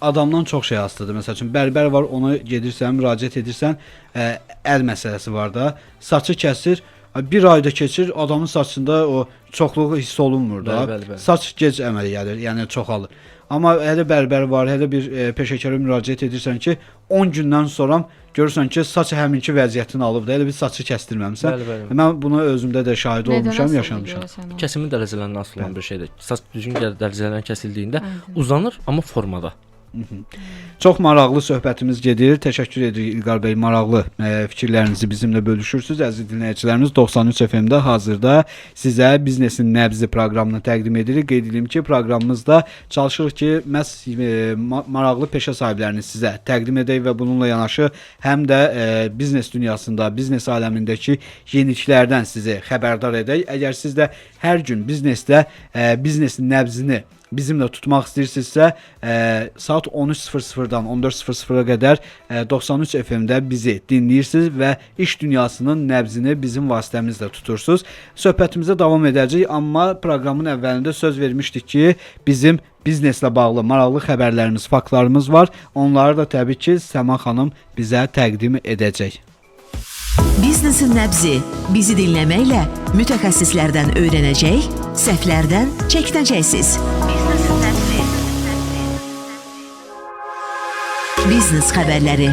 Speaker 5: Adamdan çox şey asılıdır. Məsəl üçün bərbər var, ona gedirsən, müraciət edirsən, əl məsələsi var da. Saçı kəsir, bir ayda keçir, adamın saçında o çoxluğu hiss olunmur da.
Speaker 3: Bəli, bəli, bəli.
Speaker 5: Saç gec əmələ gəlir, yəni çoxalır. Amma elə bərbər var, elə bir peşəkara müraciət edirsən ki, 10 gündən sonra görürsən ki, saç həminki vəziyyətini alıb da, elə bir saçı kəsdirməmisən.
Speaker 3: Bəli, bəli.
Speaker 5: Mən buna özümdə də şahid
Speaker 4: Nədən
Speaker 5: olmuşam,
Speaker 4: asılıdır
Speaker 5: yaşamışam.
Speaker 4: görəsən o?
Speaker 3: Kəsimin dərəcələrindən asılı olan bir şeydir. Saç düzgün dərəcələrlə kəsildiyində uzanır, amma formada.
Speaker 5: Çox maraqlı söhbətimiz gedir. Təşəkkür edirik İlqar bəy, maraqlı fikirlərinizi bizimlə bölüşürsüz. Əziz dinləyicilərimiz, 93 FM-də hazırda sizə Biznesin Nəbzi proqramını təqdim edirik. Qeyd edim ki, proqramımızda çalışırıq ki, məhz maraqlı peşə sahiblərini sizə təqdim edək və bununla yanaşı həm də biznes dünyasında, biznes aləmindəki yeniliklərdən sizi xəbərdar edək. Əgər siz də hər gün biznesdə biznesin nəbzini bizimlə tutmaq istəyirsinizsə, saat 13:00-dan 14:00-a qədər 93 FM-də bizi dinləyirsiniz və iş dünyasının nəbzini bizim vasitəmizlə tutursunuz. Söhbətimizə davam edəcəyik, amma proqramın əvvəlində söz vermişdik ki, bizim bizneslə bağlı maraqlı xəbərlərimiz, faktlarımız var. Onları da təbii ki, Səma xanım bizə təqdim edəcək.
Speaker 1: Biznesin nəbzi. Bizi dinləməklə mütəxəssislərdən öyrənəcək, səhvlərdən çəkinəcəksiniz. Biznesin nəbzi. Biznes xəbərləri.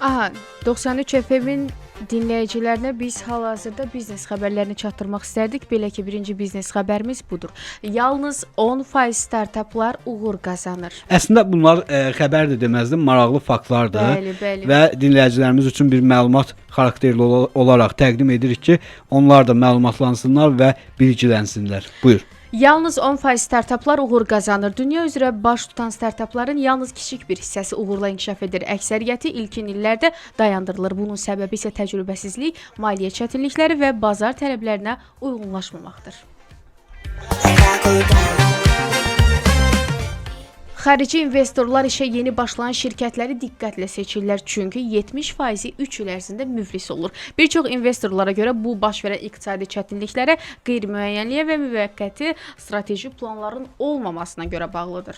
Speaker 4: Aha, 93 FM-in dinləyicilərinə biz hal-hazırda biznes xəbərlərini çatdırmaq istərdik. Belə ki, birinci biznes xəbərimiz budur. Yalnız 10% startaplar uğur qazanır.
Speaker 5: Əslində bunlar xəbər də deməzdim, maraqlı faktlardır.
Speaker 4: Bəli, bəli.
Speaker 5: Və dinləyicilərimiz üçün bir məlumat xarakterli olaraq təqdim edirik ki, onlar da məlumatlansınlar və bilgilənsinlər. Buyur.
Speaker 4: Yalnız 10% startaplar uğur qazanır. Dünya üzrə baş tutan startapların yalnız kiçik bir hissəsi uğurla inkişaf edir. Əksəriyyəti ilkin illərdə dayandırılır. Bunun səbəbi isə təcrübəsizlik, maliyyə çətinlikləri və bazar tələblərinə uyğunlaşmamaqdır. Xarici investorlar işə yeni başlayan şirkətləri diqqətlə seçirlər, çünki 70%-i 3 il ərzində müflis olur. Bir çox investorlara görə bu baş verən iqtisadi çətinliklərə, qeyri-müəyyənliyə və müvəqqəti strateji planların olmamasına görə bağlıdır.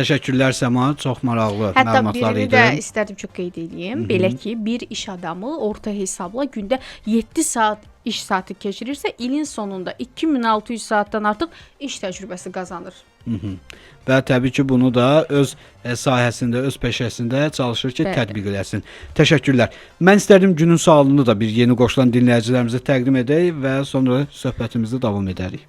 Speaker 5: Təşəkkürlər Səma, çox maraqlı
Speaker 4: Hətta
Speaker 5: məlumatlar
Speaker 4: birini
Speaker 5: idi.
Speaker 4: də istərdim çox qeyd eləyim. Belə ki, bir iş adamı orta hesabla gündə 7 saat iş saatı keçirirsə, ilin sonunda 2600 saatdan artıq iş təcrübəsi qazanır.
Speaker 5: Və təbii ki, bunu da öz sahəsində, öz peşəsində çalışır ki,
Speaker 4: Bəli.
Speaker 5: tətbiq eləsin. Təşəkkürlər. Mən istərdim günün sualını da bir yeni qoşulan dinləyicilərimizə təqdim edək və sonra söhbətimizi davam edərik.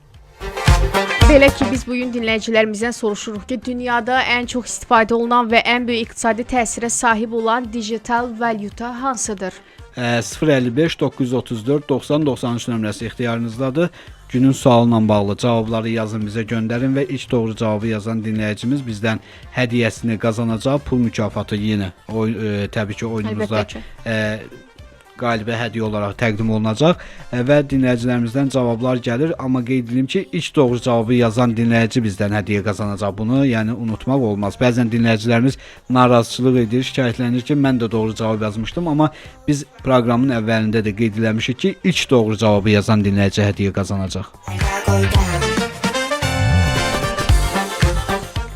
Speaker 4: Belə ki, biz bu gün dinləyicilərimizdən soruşuruq ki, dünyada ən çox istifadə olunan və ən böyük iqtisadi təsirə sahib olan digital valyuta hansıdır?
Speaker 5: 055 934 90 93 nömrəsi ixtiyarınızdadır. Günün sualına bağlı cavabları yazın bizə göndərin və ilk doğru cavabı yazan dinləyicimiz bizdən hədiyyəsini qazanacaq. Pul mükafatı yenə təbii ki, oyunumuzda
Speaker 4: Əlbəttə ki.
Speaker 5: Qalibə hədiyyə olaraq təqdim olunacaq və dinləyicilərimizdən cavablar gəlir, amma qeyd edim ki, ilk doğru cavabı yazan dinləyici bizdən hədiyyə qazanacaq. Bunu yəni unutmaq olmaz. Bəzən dinləyicilərimiz narazıçılıq edir, şikayətlənir ki, mən də doğru cavab yazmışdım, amma biz proqramın əvvəlində də qeyd eləmişik ki, ilk doğru cavabı yazan dinləyici hədiyyə qazanacaq.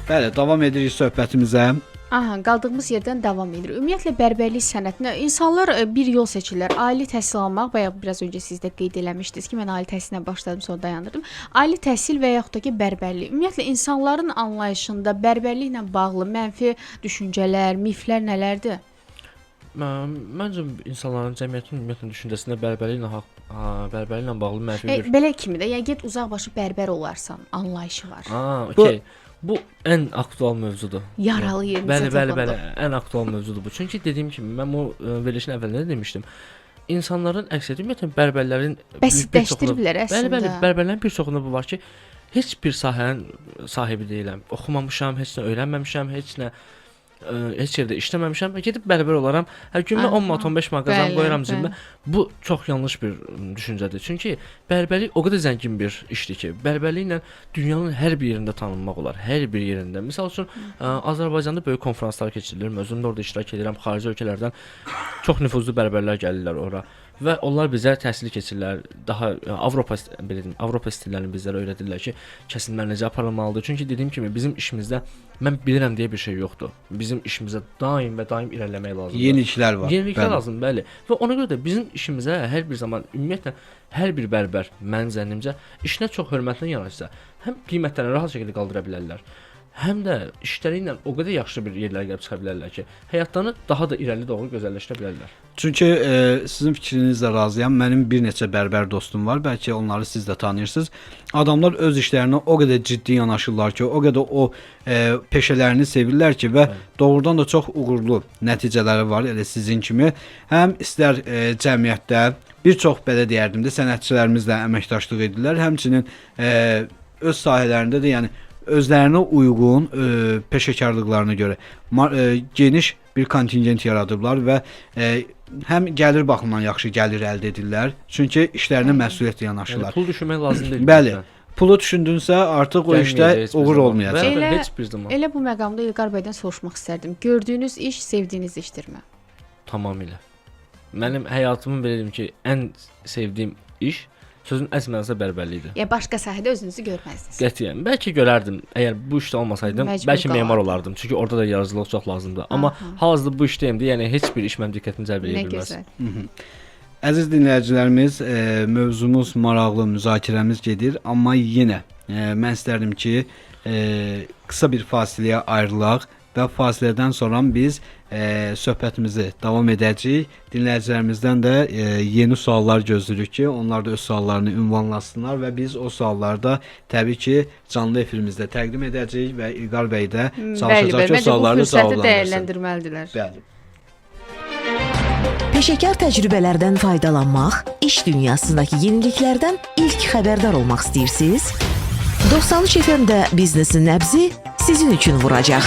Speaker 5: Bəli, davam edirik söhbətimizə.
Speaker 4: Aha, qaldığımız yerdən davam edirik. Ümumiyyətlə bərbərlik sənətinə insanlar bir yol seçirlər. Ali təhsil almaq, bayaq biraz öncə siz də qeyd eləmişdiniz ki, mən ali təhsillə başladım, sonra dayandırdım. Ali təhsil və yaxud da ki, bərbərlik. Ümumiyyətlə insanların anlayışında bərbərliklə bağlı mənfi düşüncələr, miflər nələrdir?
Speaker 3: Məncə insanların, cəmiyyətin ümumiyyətlə düşüncəsində bərbərliklə bağlı mənfi bir
Speaker 4: Belə kimi də, yəni get uzaqbaşı bərbər olarsan anlayışı var.
Speaker 3: Okey. Bu ən aktual mövzudur.
Speaker 4: Yaralı yerinizə
Speaker 3: Bəli, bəli,
Speaker 4: toxundu.
Speaker 3: bəli, ən aktual mövzudur bu. Çünki dediyim kimi mən bu verilişin əvvəlində də demişdim. İnsanların əksəriyyəti, ümumiyyətlə bərbərlərin
Speaker 4: Bəsitləşdiriblər
Speaker 3: Bəli, bəli,
Speaker 4: əslində.
Speaker 3: bərbərlərin bir çoxunda bu var ki, heç bir sahənin sahibi deyiləm. Oxumamışam, heç nə öyrənməmişəm, heç nə heç yerdə işləməmişəm. Gedib bərbər olaram. Hər gündə 10 manat, 15 manat qazan qoyuram cibimə. Bu çox yanlış bir düşüncədir. Çünki bərbərlik o qədər zəngin bir işdir ki, bərbərliklə dünyanın hər bir yerində tanınmaq olar, hər bir yerində. Məsəl üçün Azərbaycanda böyük konfranslar keçirilir. Özüm də orada iştirak edirəm. Xarici ölkələrdən çox nüfuzlu bərbərlər gəlirlər ora və onlar bizə təhsil keçirlər. Daha Avropa belə deyim, Avropa stillərini bizlərə öyrədirlər ki, kəsimlər necə aparılmalıdır. Çünki dediyim kimi bizim işimizdə mən bilirəm deyə bir şey yoxdur. Bizim işimizə daim və daim irəliləmək lazımdır.
Speaker 5: Yeniliklər var.
Speaker 3: Yeniliklər
Speaker 5: Bəli.
Speaker 3: lazım, bəli. Və ona görə də bizim işimizə hər bir zaman ümumiyyətlə hər bir bərbər mənim zənnimcə işinə çox hörmətlə yanaşsa, həm qiymətlərini rahat şəkildə qaldıra bilərlər, həm də işləri ilə o qədər yaxşı bir yerlərə gəlib çıxa bilərlər ki, həyatlarını daha da irəli doğru gözəlləşdirə bilərlər.
Speaker 5: Çünki sizin fikrinizlə razıyam. Mənim bir neçə bərbər dostum var. Bəlkə onları siz də tanıyırsınız. Adamlar öz işlərinə o qədər ciddi yanaşırlar ki, o qədər o peşələrini sevirlər ki və doğrudan da çox uğurlu nəticələri var elə sizin kimi. Həm istər cəmiyyətdə bir çox belə deyərdim də sənətçilərimizlə əməkdaşlıq edirlər, həmçinin öz sahələrində də yəni özlərinə uyğun peşəkarlıqlarına görə geniş bir kontingent yaradıblar və həm gəlir baxımından yaxşı gəlir əldə edirlər. Çünki işlərinə məsuliyyətlə
Speaker 3: Yəni
Speaker 5: yanaşırlar.
Speaker 3: pul düşünmək lazım deyil.
Speaker 5: Bəli. Pulu düşündünsə artıq o işdə
Speaker 3: Gəlməyəcək heç bir
Speaker 5: uğur
Speaker 3: zaman.
Speaker 5: olmayacaq.
Speaker 3: Bəli,
Speaker 4: Elə-
Speaker 3: heç bir zaman.
Speaker 4: Elə bu məqamda İlqar bəydən soruşmaq istərdim. Gördüyünüz iş sevdiyiniz işdirmi?
Speaker 3: Tamamilə. Mənim həyatımın belə deyim ki, ən sevdiyim iş sözün əsl mənasında bərbərlikdir.
Speaker 4: Yəni başqa sahədə özünüzü görməzdiniz.
Speaker 3: Qətiyyən. Bəlkə görərdim. Əgər bu işdə olmasaydım,
Speaker 4: Məcbur
Speaker 3: bəlkə memar
Speaker 4: qalardın.
Speaker 3: olardım. Çünki orada da yaradıcılıq çox lazımdır. Amma hal-hazırda bu işdəyim deyə, yəni heç bir iş mənim diqqətimi cəlb edə
Speaker 4: Nə
Speaker 3: bilməz.
Speaker 4: gözəl.
Speaker 5: Əziz dinləyicilərimiz, mövzumuz maraqlı, müzakirəmiz gedir, amma yenə mən istərdim ki, qısa bir fasiləyə ayrılaq və fasilədən sonra biz söhbətimizi davam edəcəyik. Dinləyicilərimizdən də yeni suallar gözləyirik ki, onlar da öz suallarını ünvanlasınlar və biz o sualları da təbii ki, canlı efirimizdə təqdim edəcəyik və İlqar bəy də çalışacaq ki, o
Speaker 4: Bəli, bəli. Məncə bu
Speaker 5: sualları
Speaker 4: fürsəti
Speaker 5: cavablandırsın.
Speaker 4: dəyərləndirməlidirlər.
Speaker 5: Bəli.
Speaker 1: Peşəkar təcrübələrdən faydalanmaq, iş dünyasındakı yeniliklərdən ilk xəbərdar olmaq istəyirsiniz? 93 FM-də biznesin nəbzi sizin üçün vuracaq.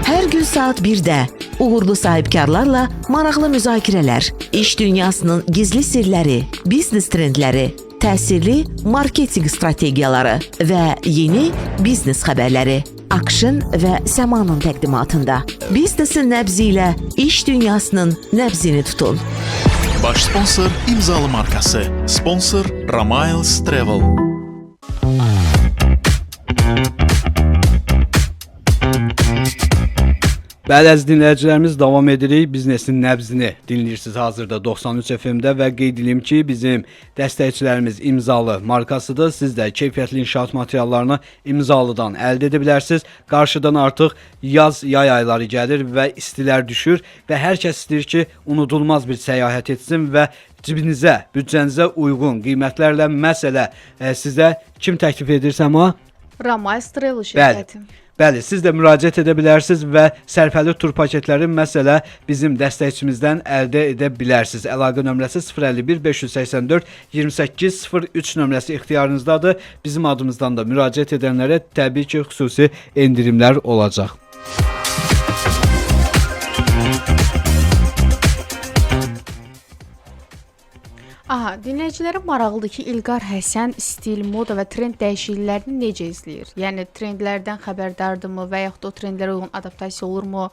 Speaker 1: Hər gün saat 1-də uğurlu sahibkarlarla maraqlı müzakirələr, iş dünyasının gizli sirləri, biznes trendləri, təsirli marketinq strategiyaları və yeni biznes xəbərləri Akşın və Səmanın təqdimatında biznesin nəbzi ilə iş dünyasının nəbzini tutun.
Speaker 2: Baş sponsor İmzalı markası. Sponsor Ramiles Travel.
Speaker 5: Bəli, əziz dinləyicilərimiz, davam edirik. Biznesin nəbzini dinləyirsiniz hazırda 93 FM-də və qeyd edeyim ki, bizim dəstəkçilərimiz İmzalı markasıdır. Siz də keyfiyyətli inşaat materiallarını İmzalıdan əldə edə bilərsiniz. Qarşıdan artıq yaz, yay ayları gəlir və istilər düşür və hər kəs istəyir ki, unudulmaz bir səyahət etsin və cibinizə, büdcənizə uyğun qiymətlərlə məsələ sizə kim təklif edir Səma?
Speaker 4: Ramiles Travel şirkəti.
Speaker 5: Bəli, siz də müraciət edə bilərsiniz və sərfəli tur paketləri məsələ bizim dəstəkçimizdən əldə edə bilərsiniz. Əlaqə nömrəsi 051 584 28 03 nömrəsi ixtiyarınızdadır. Bizim adımızdan da müraciət edənlərə təbii ki, xüsusi endirimlər olacaq.
Speaker 4: Aha, dinləyicilərə maraqlıdır ki, İlqar Həsən stil, moda və trend dəyişikliklərini necə izləyir? Yəni trendlərdən xəbərdardırmı və yaxud da o trendlərə uyğun adaptasiya olurmu?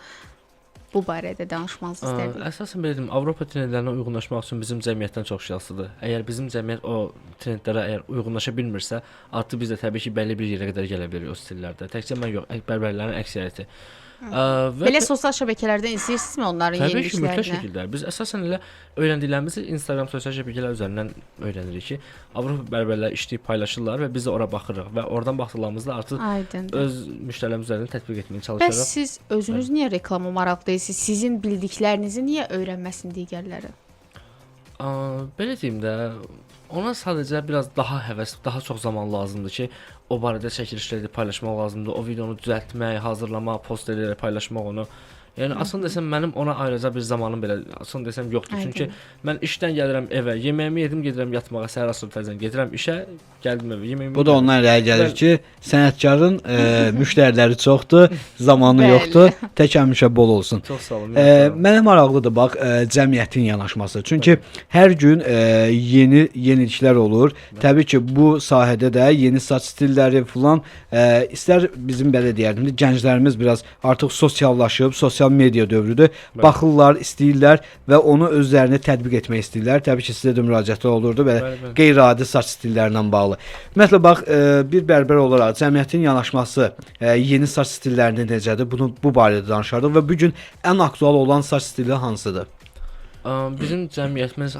Speaker 4: Bu barədə danışmanızı istərdik.
Speaker 3: Əsasən belə deyim, Avropa trendlərinə uyğunlaşmaq üçün bizim cəmiyyətdən çox şey asılıdır. Əgər bizim cəmiyyət o trendlərə əgər uyğunlaşa bilmirsə, artıq biz də təbii ki, bəlli bir yerə qədər gələ bilirik o stillərdə. Təkcə mən yox, bərbərlərin əksəriyyəti. Və
Speaker 4: Belə sosial şəbəkələrdən izləyirsinizmi onların
Speaker 3: Təbii ki, mütləq
Speaker 4: yeniliklərini?
Speaker 3: şəkildə. Biz əsasən elə öyrəndiklərimizi Instagram sosial şəbəkələr üzərindən öyrənirik ki, Avropa bərbərləri işləyib paylaşırlar və biz də ora baxırıq və oradan baxdıqlarımızda artıq
Speaker 4: Aydındır.
Speaker 3: öz müştərilərimiz üzərində tətbiq etməyə
Speaker 4: Bəs
Speaker 3: çalışırıq.
Speaker 4: siz özünüz niyə reklama maraqlı deyilsiniz? Sizin bildiklərinizi niyə öyrənməsin digərləri?
Speaker 3: Belə deyim də, ona sadəcə biraz daha həvəs, daha çox zaman lazımdır ki, o barədə çəkilişlər edib paylaşmaq lazımdır, o videonu düzəltmək, hazırlamaq, post edərək paylaşmaq onu. Yəni asan desəm mənim ona ayrıca bir zamanım belə asan desəm yoxdur. Çünki mən işdən gəlirəm evə, yeməyimi yedim, gedirəm yatmağa, səhər açılıb təzədən gedirəm işə, gəldim evə, yeməyimi
Speaker 5: Bu da
Speaker 3: yedim.
Speaker 5: ondan irəli gəlir ki, sənətkarın müştəriləri çoxdur, zamanı
Speaker 4: Bəli.
Speaker 5: yoxdur. Tək həmişə bol olsun.
Speaker 3: Çox sağ olun. minnətdaram.
Speaker 5: Mənə maraqlıdır bax cəmiyyətin yanaşması. Çünki hər gün yeni yeniliklər olur. Təbii ki, bu sahədə də yeni saç stilləri filan istər bizim belə deyərdim də gənclərimiz biraz artıq sosiallaşıb, sosial media dövrüdür. Baxırlar, istəyirlər və onu özlərinə tətbiq etmək istəyirlər. Təbii ki, sizə də müraciətlər olurdu belə
Speaker 3: Bəli, bəli.
Speaker 5: qeyri-adi saç stillərindən bağlı. Ümumiyyətlə bax bir bərbər olaraq cəmiyyətin yanaşması yeni saç stillərinə necədir? Bunu bu barədə danışardıq və bu gün ən aktual olan saç stili hansıdır?
Speaker 3: Bizim cəmiyyətimiz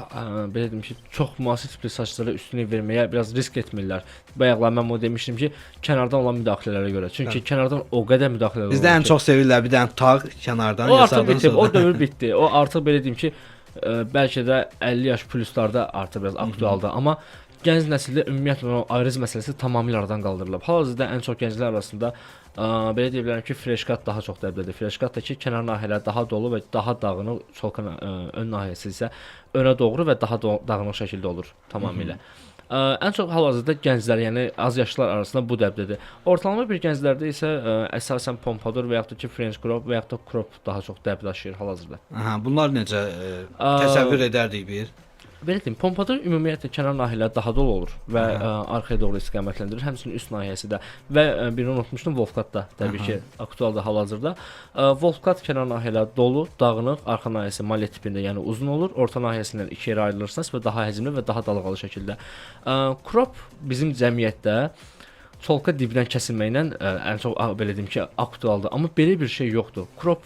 Speaker 3: belə deyim ki, çox müasir tipli saçlara üstünlük verməyə biraz risk etmirlər. Bayaqlar mən bunu demişdim ki, kənardan olan müdaxilələrə görə. Çünki kənardan o qədər müdaxilələr
Speaker 5: Bizdə
Speaker 3: olur
Speaker 5: ən
Speaker 3: ki,
Speaker 5: çox sevirlər bir dənə tağ kənardan,
Speaker 3: o artıq
Speaker 5: yasardan
Speaker 3: bitib, o
Speaker 5: sonra.
Speaker 3: dövr bitdi. O artıq belə deyim ki, bəlkə də 50 yaş pluslarda artıq biraz aktualdır, amma gənc nəsildə ümumiyyətlə o ayrız məsələsi tamamilə aradan qaldırılıb. Hal-hazırda ən çox gənclər arasında belə deyə bilərəm ki, fresh cut daha çox dəbdədir. Fresh cut da ki, kənar nahiyələr daha dolu və daha dağınıq, çolka ön nahiyəsi isə önə doğru və daha dağınıq şəkildə olur tamamilə. Ən çox hal-hazırda gənclər, yəni az yaşlılar arasında bu dəbdədir. Ortalama bir gənclərdə isə əsasən pompadur və yaxud da ki, French crop və yaxud da crop daha çox dəb daşıyır hal-hazırda.
Speaker 5: Aha, bunlar necə təsəvvür edərdik bir?
Speaker 3: Belə deyim, pompadur ümumiyyətlə kənar nahiyələr daha dolu olur və arxaya doğru istiqamətləndirir. Həmçinin üst nahiyəsi də və birini unutmuşdum, wolf cut da təbii ki, aktualdır hal-hazırda. Wolf cut kənar nahiyələr dolu, dağınıq, arxa nahiyəsi mallet tipində, yəni uzun olur. Orta nahiyəsindən iki yerə ayrılırsınız və daha həcmli və daha dalğalı şəkildə. Crop bizim cəmiyyətdə çolka dibdən kəsilməklə ən çox belə deyim ki, aktualdır. Amma belə bir şey yoxdur. Crop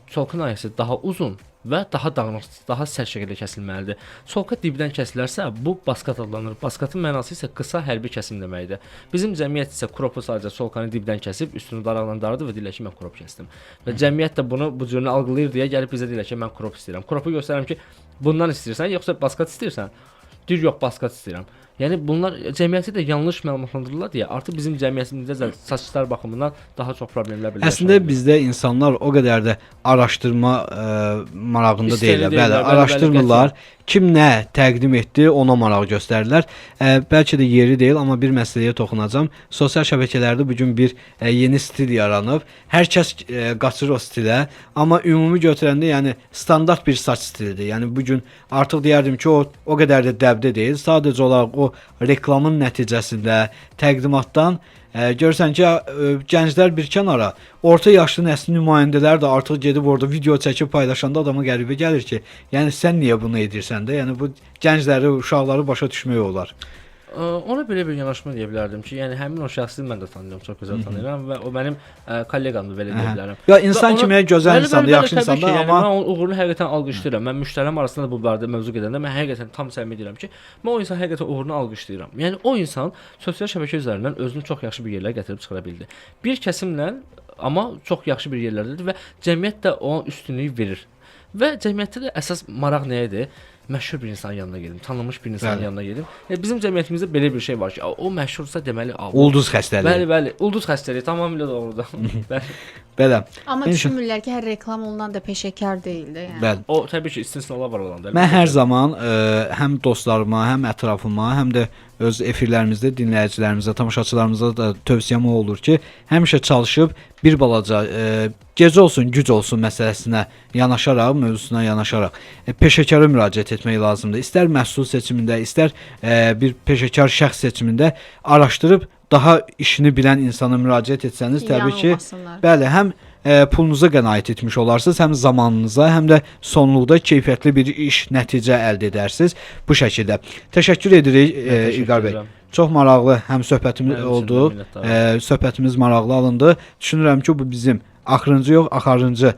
Speaker 3: çolka nahiyəsi daha uzun və daha dağınıq, daha sərt şəkildə kəsilməlidir. Çolka dibdən kəsilərsə, bu baskat adlanır. Baskatın mənası isə qısa hərbi kəsim deməkdir. Bizim cəmiyyət isə kropu sadəcə çolkanı dibdən kəsib, üstünü daraqla daradır və deyirlər ki, mən krop kəsdim. Və cəmiyyət də bunu bu cürünü algılayır deyə gəlib bizə deyirlər ki, mən krop istəyirəm. Kropu göstərirəm ki, bundan istəyirsən, yoxsa baskat istəyirsən? Deyir, yox, baskat istəyirəm. Yəni bunlar cəmiyyəti də yanlış məlumatlandırırlar deyə artıq bizim cəmiyyətimizdə də saçlar baxımından daha çox problemlər belə
Speaker 5: Əslində
Speaker 3: yaşanır.
Speaker 5: bizdə insanlar o qədər də araşdırma marağında
Speaker 3: İstəkli
Speaker 5: deyillər. Bəli,
Speaker 3: deyillər, bəli, bəli,
Speaker 5: araşdırmırlar. Kim nə təqdim etdi, ona maraq göstərirlər. Bəlkə də yeri deyil, amma bir məsələyə toxunacağam. Sosial şəbəkələrdə bu gün bir yeni stil yaranıb. Hər kəs qaçır o stilə, amma ümumi götürəndə, yəni standart bir saç stilidir. Yəni bu gün artıq deyərdim ki, o qədər də dəbdə deyil. Sadəcə olaraq o reklamın nəticəsində təqdimatdan görürsən ki, gənclər bir kənara, orta yaşlı nəslin nümayəndələri də artıq gedib orada video çəkib paylaşanda adama qəribə gəlir ki, yəni sən niyə bunu edirsən də? Yəni bu gəncləri, uşaqları başa düşmək olar.
Speaker 3: Ona belə bir yanaşma deyə bilərdim ki, yəni həmin o şəxsi mən də tanıyıram, çox gözəl tanıyıram və o mənim kolleqamdır belə deyə bilərəm.
Speaker 5: Ya insan
Speaker 3: Və ona-
Speaker 5: kimi gözəl
Speaker 3: Bəli,
Speaker 5: insandır,
Speaker 3: bəli,
Speaker 5: yaxşı
Speaker 3: təbii ki,
Speaker 5: insandır,
Speaker 3: yəni
Speaker 5: amma
Speaker 3: mən onun uğurunu həqiqətən alqışlayıram. Mən müştərilər arasında da bu barədə mövzu gedəndə mən həqiqətən tam səmimi deyirəm ki, mən o insan həqiqətən uğurunu alqışlayıram. Yəni o insan sosial şəbəkə üzərindən özünü çox yaxşı bir yerlərə gətirib çıxara bildi. Bir kəsimlə amma çox yaxşı bir yerlərdədir və cəmiyyət də ona üstünlük verir. Və cəmiyyətdə də əsas maraq nə idi? Məşhur bir insanın yanına gedim, tanınmış bir insanın
Speaker 5: Bəli.
Speaker 3: yanına gedim. Yəni bizim cəmiyyətimizdə belə bir şey var ki, o məşhursa deməli a, bu-
Speaker 5: ulduz xəstəliyi.
Speaker 3: Bəli, bəli, ulduz xəstəliyi tamamilə doğrudur. Bəli.
Speaker 5: Belə.
Speaker 4: Amma
Speaker 5: İnşallah.
Speaker 4: düşünmürlər ki, hər reklam olunan da peşəkar deyil də, yəni.
Speaker 5: Bəli.
Speaker 3: O təbii ki, istisnalar var olanda.
Speaker 5: Mən hər zaman həm dostlarıma, həm ətrafıma, həm də öz efirlərimizdə dinləyicilərimizə, tamaşaçılarımıza da tövsiyəm o olur ki, həmişə çalışıb bir balaca gecə olsun, güc olsun məsələsinə yanaşaraq, mövzusuna yanaşaraq peşəkara müraciət etmək lazımdır. İstər məhsul seçimində, istər bir peşəkar şəxs seçimində araşdırıb daha işini bilən insana müraciət etsəniz, təbii ki,
Speaker 4: Yanılmasınlar.
Speaker 5: bəli, həm pulunuza qənaət etmiş olarsınız, həm zamanınıza, həm də sonluqda keyfiyyətli bir iş nəticə əldə edərsiniz bu şəkildə. Təşəkkür edirik
Speaker 3: təşəkkür
Speaker 5: İlqar bəy.
Speaker 3: edirəm.
Speaker 5: Çox maraqlı həm söhbətimiz
Speaker 3: Mənim üçün də
Speaker 5: oldu.
Speaker 3: minnətdaram.
Speaker 5: Söhbətimiz maraqlı alındı. Düşünürəm ki, bu bizim axırıncı yox, axarıncı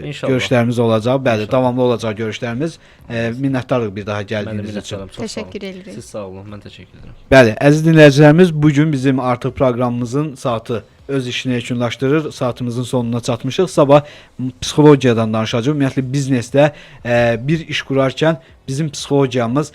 Speaker 3: İnşallah.
Speaker 5: görüşlərimiz olacaq. Bəli,
Speaker 3: İnşallah.
Speaker 5: davamlı olacaq görüşlərimiz. Minnətdarıq bir daha
Speaker 3: Mən də
Speaker 5: gəldiyiniz üçün.
Speaker 3: minnətdaram. Çox sağ olun.
Speaker 4: Təşəkkür edirik.
Speaker 3: Siz sağ olun. Mən təşəkkür edirəm.
Speaker 5: Bəli, əziz dinləyicilərimiz, bu gün bizim artıq proqramımızın saatı öz işini yekunlaşdırır. Saatımızın sonuna çatmışıq. Sabah psixologiyadan danışacağıq. Ümumiyyətlə biznesdə bir iş qurarkən bizim psixologiyamız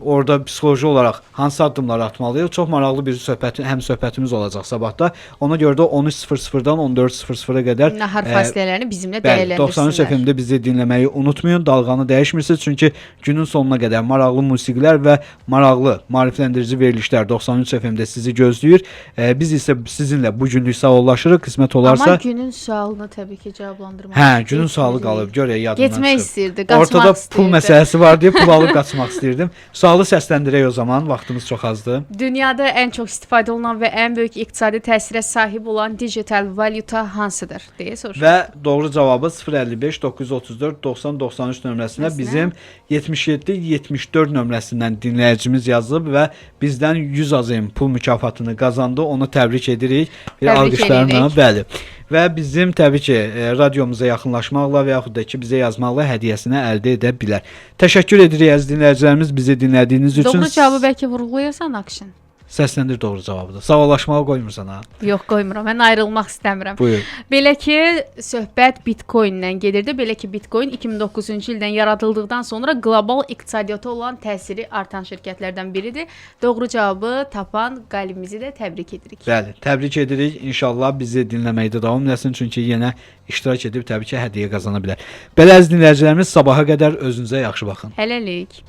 Speaker 5: orada psixoloji olaraq hansı addımları atmalıyıq? Çox maraqlı bir söhbət, həm söhbətimiz olacaq sabah da. Ona görə də 13:00-dan 14:00-a qədər
Speaker 4: Nahar fasilələrini bizimlə
Speaker 5: Bəli, 93
Speaker 4: dəyərləndirsinlər.
Speaker 5: FM-də bizi dinləməyi unutmayın. Dalğanı dəyişmirsiniz, çünki günün sonuna qədər maraqlı musiqilər və maraqlı maarifləndirici verilişlər 93 FM-də sizi gözləyir. Biz isə sizinlə bu günlük sağollaşırıq. Qismət olarsa,
Speaker 4: Amma günün sualını təbii ki, cavablandırmaq.
Speaker 5: hə, günün sualı qalıb. Görək yadımdan
Speaker 4: Getmək
Speaker 5: çıxıb.
Speaker 4: istəyirdi, qaçmaq
Speaker 5: Ortada
Speaker 4: istəyirdi.
Speaker 5: pul məsələsi var deyə pul alıb qaçmaq istəyirdim. Sualı səsləndirək o zaman. Vaxtımız çox azdır.
Speaker 4: Dünyada ən çox istifadə olunan və ən böyük iqtisadi təsirə sahib olan digital valyuta hansıdır deyə soruşur.
Speaker 5: Və doğru cavabı 055 934 90 93 nömrəsinə
Speaker 4: Nömrəsinə.
Speaker 5: bizim 77 74 nömrəsindən dinləyicimiz yazıb və bizdən 100 azim pul mükafatını qazandı. Onu təbrik edirik. Bir
Speaker 4: Təbrik
Speaker 5: alqışlarla,
Speaker 4: edirik.
Speaker 5: bəli. Və bizim təbii ki, radiomuza yaxınlaşmaqla və yaxud da ki, bizə yazmaqla hədiyyəsini əldə edə bilər. Təşəkkür edirik əziz dinləyicilərimiz bizi dinlədiyiniz üçün.
Speaker 4: Doğru cavabı bəlkə vurğulayasan Akşin.
Speaker 5: Səsləndir doğru cavabı da. Sağollaşmağa qoymursan ha.
Speaker 4: Yox, qoymuram. Mən ayrılmaq istəmirəm.
Speaker 5: Buyur.
Speaker 4: Belə ki, söhbət Bitcoin-lə gedirdi. Belə ki, Bitcoin 2009-cu ildən yaradıldıqdan sonra qlobal iqtisadiyyata olan təsiri artan şirkətlərdən biridir. Doğru cavabı tapan qalibimizi də təbrik edirik.
Speaker 5: Bəli, təbrik edirik. İnşallah bizi dinləməkdə davam eləsin, çünki yenə iştirak edib təbii ki, hədiyyə qazana bilər. Belə əziz dinləyicilərimiz, sabaha qədər özünüzə yaxşı baxın.
Speaker 4: Hələlik.